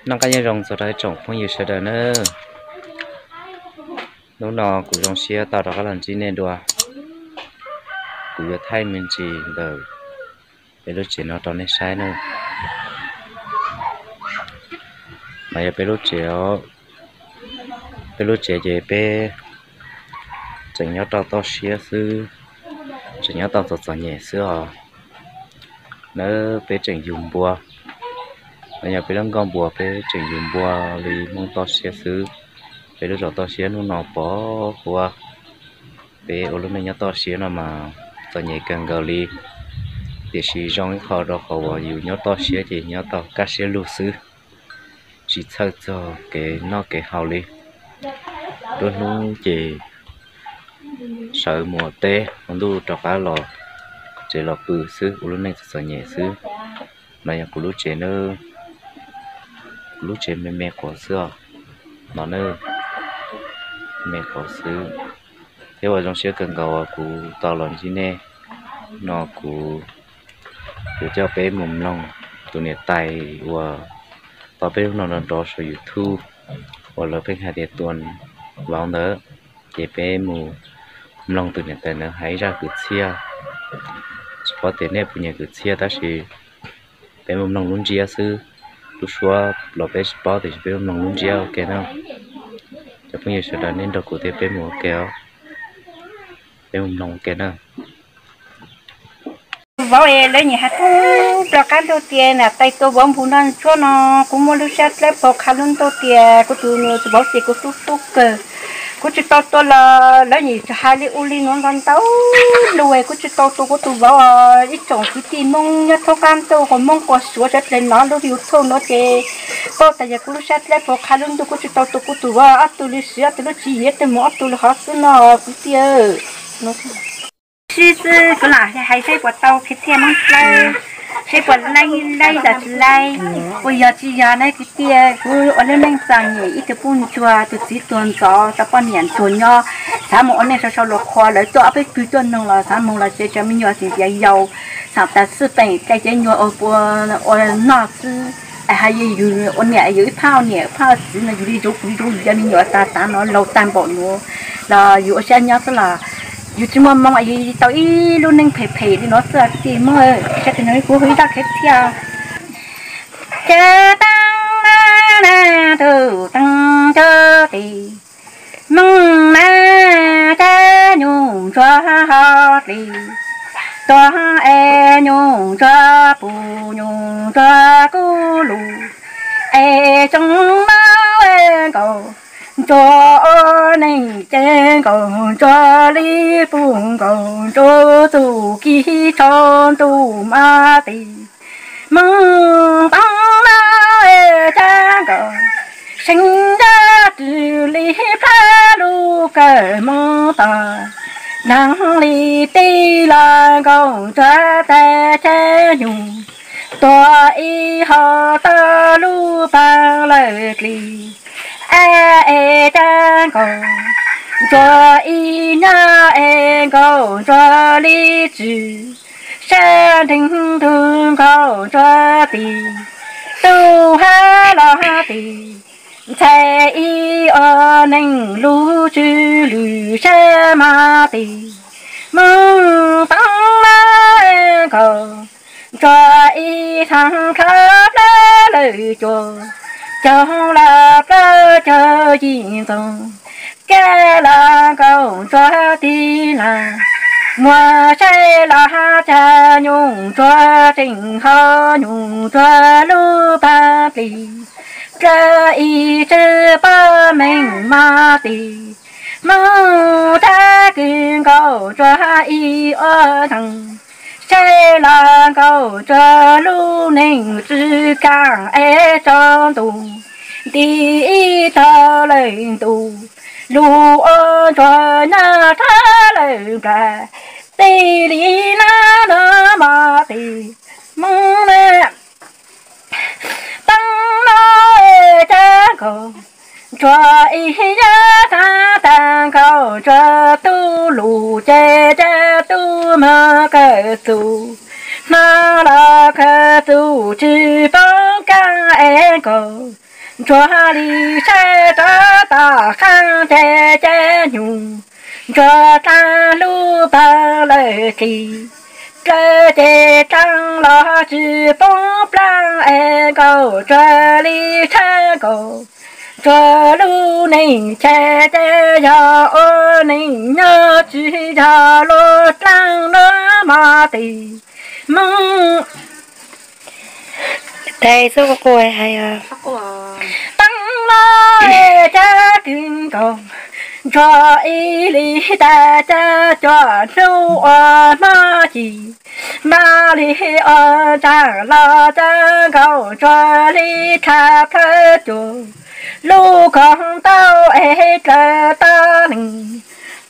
Noj qab nyob zoo txog rau ib tsoom phooj ywg sawv daws nawb. Hnub no kuv zoo siab tau rov qab los ntsib nej dua. Kuv yuav thaij me ntsis ntawm peb lub tsev no rau nej saib nawb. No yog peb lub tsev, peb lub tsev ces peb tseem nyob rau toj siab xwb, tseem nyob tau txom txom nyem xwb os. Nawb, peb tseem yug npua, no yog peb lub nkoj npua, peb tseem yug npua li Hmoob toj siab xwb. Peb lub zos toj siab hnub no pov huab, peb ua lub neej nyob toj siab no mas txom nyem kawg nkaus li. Tiam sis zoo ib qho rau qhov uas yus nyob toj siab ces nyob tau kaj siab lug xwb, tsis txhawj txog kev noj kev haus li. Nruab hnub ces sawv mus ua teb, hmo ntuj rov qab los tsev los pw xwb, ua lub neej txom txom nyem xwb. No yog kuv lub tsev, kuv lub tsev me me qhuav xwb os. No nawb, me qhuav xwb. Thiab ua zoo siab kawg nkaus uas kuv tau los ntsib nej. No kuv, kuv coj peb mus mloog tus niam tais uas tau peb lub no nrov nrov saum YouTube uas lawv pheej hais tias tua vauv ntawd, ces peb mus mloog tus niam tais ntawd hais ib zaj kwv txhiaj. Tsis paub tias nej puas nyiam kwv txhiaj tab sis peb mus mloog lub ntsiab xwb, lub suab los peb tsis paub tiam sis peb mus mloog lub ntsiab ua ke na. Cov phooj ywg sawv daws nej nrog kuv thiab peb mus ua ke os. Peb mus mloog ua ke na. Vauv es lawv nyiam hais tub rov qab ntuj tias niam tais tua vauv npus no tsuab no, kuv muaj lub sab dlawb pov qha lub ntuj tias kuv tus vauv ces kuv tub tub kawg. Kuv tsis tau tua los lawv nyiam hais li ub li nuav ntau ntau lus, kuv tsis tau tua kuv tus vauv. Ib tsoom kwv tij Hmoob nyob thoob qab ntuj quas Hmoob quas Suav sawv dlawg nov lub YouTube no ces paub tas yog kuv lub sab dlawb pov qha lub ntuj, kuv tsis tau tua kuv tus vauv. Ob tug li siv ob tug lub tswv yim, ob tug mus ob tug li hov xwb no kwv tij. Sib xwb kuv lam hais saib puas tau khiav txhiaj Hmoob Dlawb, saib puas laib laib los tsis laib, puas yog tsis yog na kwv tij. Kuv ua lub neej txom nyem ib tug poj ntsuag, tus txiv tuag ntxov, tau poj niam ntsuag nyob, xav mus ua neej sau sau los qhuav, lawv tuaj ob peb tug tuaj noog los xav mus los tsev, cov me nyuam tseem tiav yau, xav tas xwb peem dai cov nyuam ua noj xwb. Hais yus ua niam yus ib phab ua niam ib phab ua txiv no yus li zoo kuv li zoo yus cov me nyuam tas tav no laus tag npaum nuav los yus ua siab nyob xwb los yus tsis muaj moo, yus tau ib lub neej phem phem li no xwb kwv tij Hmoob. Saib tus no kuv hu ib zaj khiav txhiaj. Cov teeb na na, tus teeb cov tis, Hmoob na, cov nyuj ntsuag hov dlis, tuag es nyuj ntsuag pum nyuj ntsuag kub lus, es tsoom no nkaus ntsuag ua neej ces nkaus ntsuag li pum nkaus ntsuag txuj kis tsho ntuj mas tis. Hmoob Tooj no cov nkaus seev nyob rws li plab lub kawm Hmoob tod, neeg li tij los nkaus ntsuag tais cov nyuj, tuag ib hom tau lub paag lawm dlis. Es cov nkaus ntsuag ib nyob es nkaus ntsuag li tswm, sab nreeg ntug nkaus ntsuag tis, tub hab los tis, ntxhais ib ua neej lub tswv lwm sab mas tis. Hmoob Tooj no nkaus ntsuag ib thaam khawb plab lawm cua, caug los plaub caug yim ntxoov, kab los nkaus ntsuag tis las, muaj saib los hab cov nyuj ntsuag tseem hov nyuj ntsuag lub paag plig, dlawb ib tswv pob meej mas tis. Hmoob Tooj kws nkaus ntsuag ib ua neej, saib los nkaus ntsuag lub neej tsw kaaj es tso ntuj, nti ib tog lawm ntuj, lug ua ntsuag nyob rov lawm nplaj, tij li nab no mas tis. Hmoob na Tooj no cov nkaus ntsuag ib yam thaab taag nkaus ntsuag tub lug ces cov tub mas kawm txuj, nab los kawm txuj tsw poob kaaj es nkaus ntsuag li saib rov tom qab ces cab nyuj, ntsuag dlaab lub paag lawm txij, plawv ces dlaab los tsi poob plaab es nkaus ntsuag li tshab nkaus. Ntsuag lub neej ces ces yog ua neej nyob tsi yog lub dlaab nuav mog tis Moob. Taab laj cab kws nkaus, ntsuag ib li tas cab cuaj hnub ua hmab ci, mab li ua ntsaag los cab nkaus ntsuag li dlha plawv cuag, lub kaus ntau es dlawg tau neeg,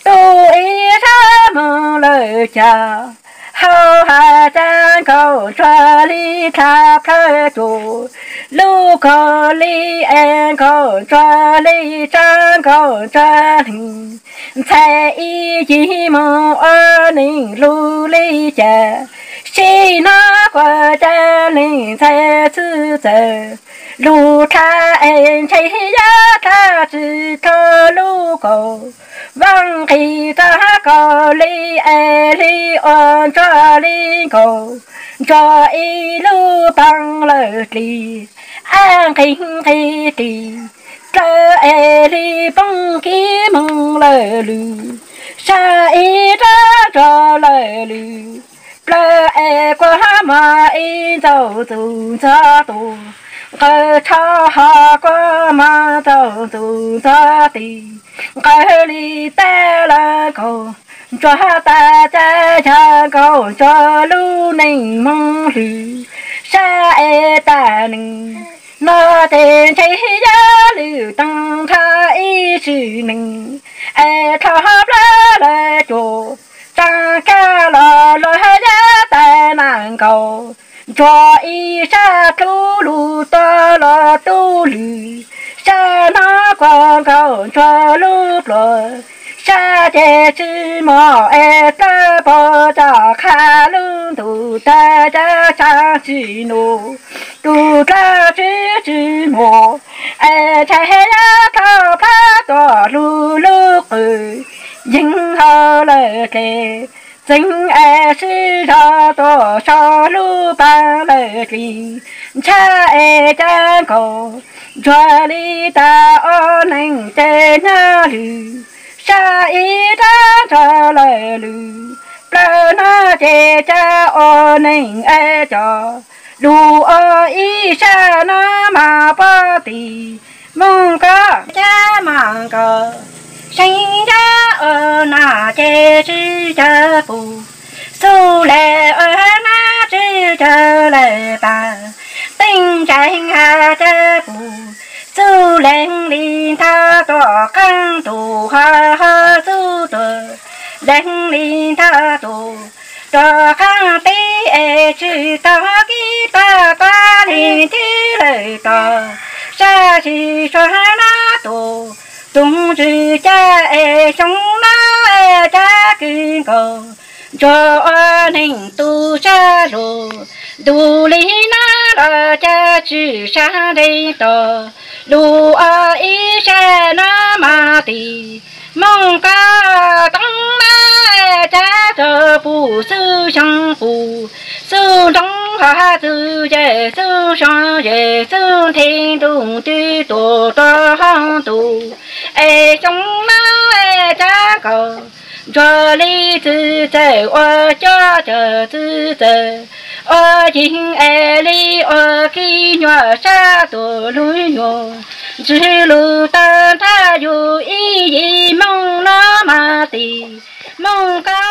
tub ib sab moog lawm cas, hauv has cab nkaus ntsuag li dlha plawv cuag, lub kaus li es nkaus ntsuag li tshab nkaus ntsuag neeg, ntxhais ib yig moog ua neej lug li cas, sib nov quas cab leej ntxhais txwv txawm, lug dlha es ntshe yog dlha tsi tau lub kaus, vaaj nqis txog kaus li es li ua ntsuag li nkaus, ntsuag ib lub paag lawm txij, ab nqis nqis tis, plawv es li poob kib moog lawm lwm, sab ib rab ntsuag lawm lwm, plawv es kuas mog ib ntxaus ntxug ntxog tus, nqawd tsho ho kuas mog ntxaus ntxug ntxog tis, nqawd li tab laj nkaus, ntsuag tas cab yog nkaus ntsuag lub neej moog lwm, sab es tas neeg no ces ntshe yog lwm teeb nrho ib sim neej, es dlha plawv lawm cuag, tsaab kag los luag yog tas nas nkaus, ntsuag ib sab dlub lug tuaj los tub lwm, sab no kuas nkaus ntsuag lub pluag, sab ces tsi mos es dlawb pov coj qha lub ntuj tag cab tsaab tsi nus, tug dlawb tsi tsi mos, es ntshai yog dlha plawv tuaj lug lub qw, yeej hau lawm tes txeeg es sib zog tuaj sau lub paag lawm txij, ntshai es cab nkaus ntsuag li tas ua neej ces nyob lwm, sab ib rab ntsuag lawm lwm, plawv no ces cab ua neej es cov lug ua ib sab no mas puab tis Mooj Koob cab mas nkaus, seev cab ua no ces tsi cov pum, xub le ua na tsi cov lawm tas, teeb ntseeg has cab pum, xub leeg li ntag tuam qeej tus ho ho xub tuam, leeg li ntag tus rov qeej teb es tsi tau kib tag tag li tib lawm tod, sab sim suav na tus, tug ntsis cab es xyoo na cab kws nkaus, ntsuag ua neej tu sab lug, ntu li na los cab tsi sab ntev tod, lug ua ib sab na mas tis Mooj Koob toob na, cab cov pum xwb xyoo pum, xwb ntoo ho xwb yawm xwb soo yawm xwb nthe ntuj twb tuam rua hoob ntuj, es xyoo na cab nkaus, ntsuag li txwv txawm ua cov cawm txwv txawm, ua yeeg es li ua kib nyuam sab tuam lug nyuam, ntswg lug tag nrho yug ib yim mooj no mas tis Mooj Koob